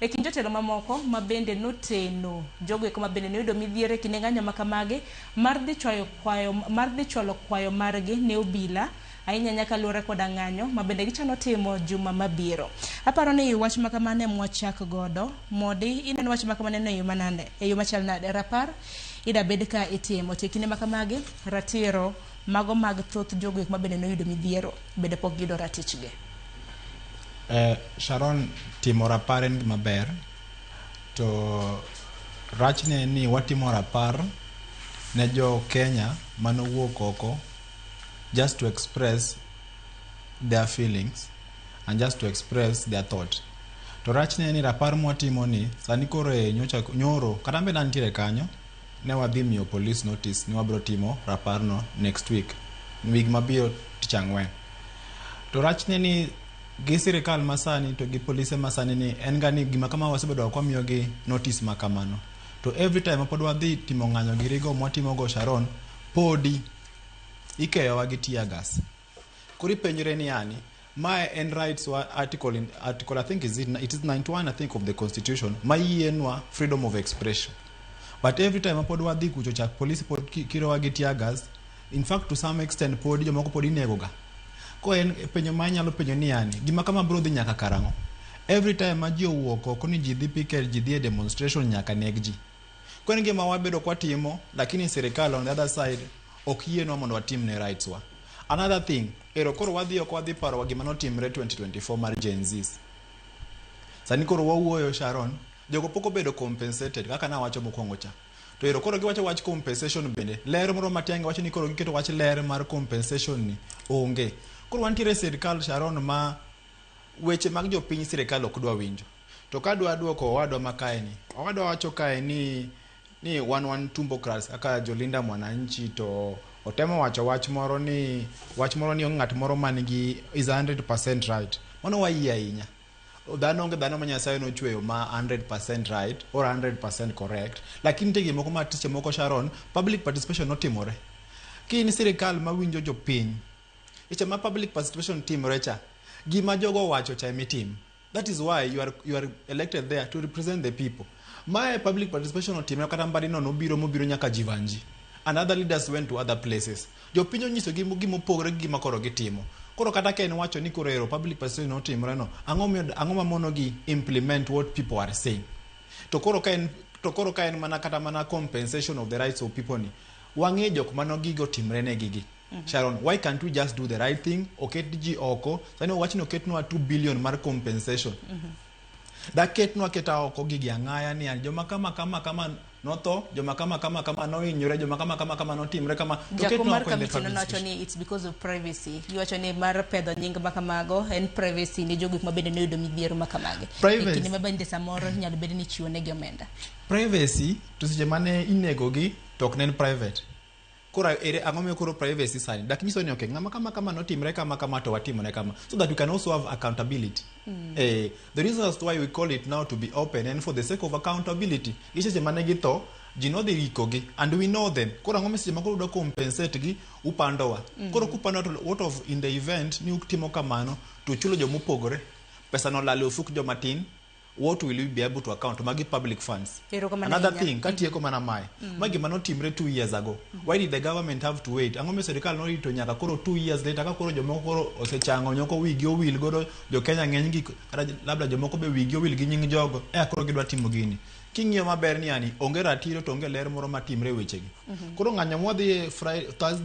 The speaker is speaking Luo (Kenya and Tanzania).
E kind jotelo mamoko ma bende noteno jogo eko ma bende noyudo midhiero e kinde ng'anyo makamagi mar dhi chwayo kwayo mar dhi chwalo kwayo margi ne obila ahinya ahinya kaluwore koda ng'anyo ma bende gichano timo juma mabiro. Aparo ni wach ma kamano ema wachak godo. Modi ineno wach ma kamano e yo manade, e yo machal nade? Rapar ida bed ka itimo to e kinde ma kamagi ratiro mago mag thoth jogo eko ma bende noyudo midhiero bende pok giyudo ratichgi. Sharon, timo rapar en gima ber to rachne ni watimo rapar ne jo Kenya manowuok oko just to express their feelings and just to express their thought. To rachne ni rapar mwatimo ni sani koro e nyocha nyoro kata an be nantiere kanyo ne wadhi miyo police notice ni wabiro timo rapar no next week week mabiro tich ang'wen. To rachne ni gi sirikal masani to gi polise masani ni en ga ni gima kama wasebedo ka wamiyogi notice ma kamano. To every time ma pod wadhi timo ng'anyo girigo mwatimo go Sharon, podi ikeyowa gi tear gas. Koro ipenjre ni yani, mae en rights wa article in, article I think is it, it is 91 I think of the constitution ma yienwa freedom of expression. But every time ma pod wadhi kucho cha police pod kirowa gi tear gas. In fact to some extent pod jomoko pod inego ga. Ko en penjo ma anyalo penjo ni yani, gima kama biro dhi nyaka karang'o? Every time ma ji owuok oko ni ji dhi picket, ji dhi e demonstration nyaka neg ji. Ko en gima wabedo kwatimo, lakini sirikal on the other side ok yienwa mondo watim ne rights wa. Another thing, ero koro wadhi oko wadhi paro gima notimre 2024 mar Gen Zs. Sani koro wawuoyo Sharon, jogo pok obedo compensated kaka nawacho mokwongo cha. To ero koro giwacho wach compensation bende, ler moro Matiang'i wacho ni koro giketo wach ler mar compensation ni onge. Koro wantiere e sirikal Sharon ma weche mag jopiny sirikal ok dwa winjo. To kadwa duoko owadwa ma kae ni, owadwa wacho kae ni wan tumbocrats kaka jolinda mwananchi to otemo wacho wach moro ni onge ng'at moro man gi is 100% right. Mano wayie ahinya. Dhano onge dhano ma Nyasaye nochweyo ma 100% right or 100% correct. Lakini nitie gik moko ma seche moko Sharon, public participation notimore. Ki in sirikal mawinjo jopiny, seche ma public participation timore cha, gima jogo owacho cha emitim. That is why you are elected there to represent the people. Mae public participation otimre kata Mbadi no nobiro mobiro nyaka Jivanji. And other leaders went to other places. Jopiny onyiso gi gima opogore gi gima koro gitimo. Koro kata ka en wacho ni koro ero public participation otimre no, ang'o miyo ang'o mamono gi implement what people are saying? To koro ka en mana kata mana compensation of the rights of people ni, wang'e jok mano gigo timre ne gigi. Sharon, why can't we just do the right thing? Oket ji oko. Sani wach ni oketnwa 2 billion mar compensation. Daketnwa keta oko gigi ang'aya ni joma kama kama kama notho, joma kama kama kama nohinyore, joma kama kama kama notimre kama. To Jakom ketnwa mar oko in the committee public nowacho ni it's because of privacy. Giwacho ni mar pedho nying ma kamago en privacy ne jogo ma bende noyudo midhiero ma kamagi. Privacy. E kinde ma bende samoro inyalo bed ni ichiwo negi omenda. Privacy to seche mane inegogi to ok ne en private. Koro ere ang'o miyo koro privacy sani? Dak nyiso ni okay, ng'ama kama kama notimre kama kama to watimone kama. So that we can also have accountability. The reason as to why we call it now to be open and for the sake of accountability. Gi seche mane githo, ji nodhi ikogi and we know them. Koro ang'o miyo seche ma koro udwa compensate gi upandowa. Koro kupando to what of in the event ni utimo kamano to chulo jomopogore. Pesa no lal e ofuk joma tin. What will we be able to account? Magi public funds. Erokamano Another ahinya. thing, katieko mana mae. Ma gima notimre 2 years ago. Why did the government have to wait? Ang'o miyo sirikal norito nyaka koro 2 years later ka koro jomoko koro osechango nyoko wigi owil godo jo Kenya ng'eny gi kata labda jomoko be wigi owil gi nying jogo eka koro gidwa timo gini. King'iyo maber ni yani onge ratiro to onge ler moro matimre e wechegi. Koro ng'anyo mwadhi Friday, Thursday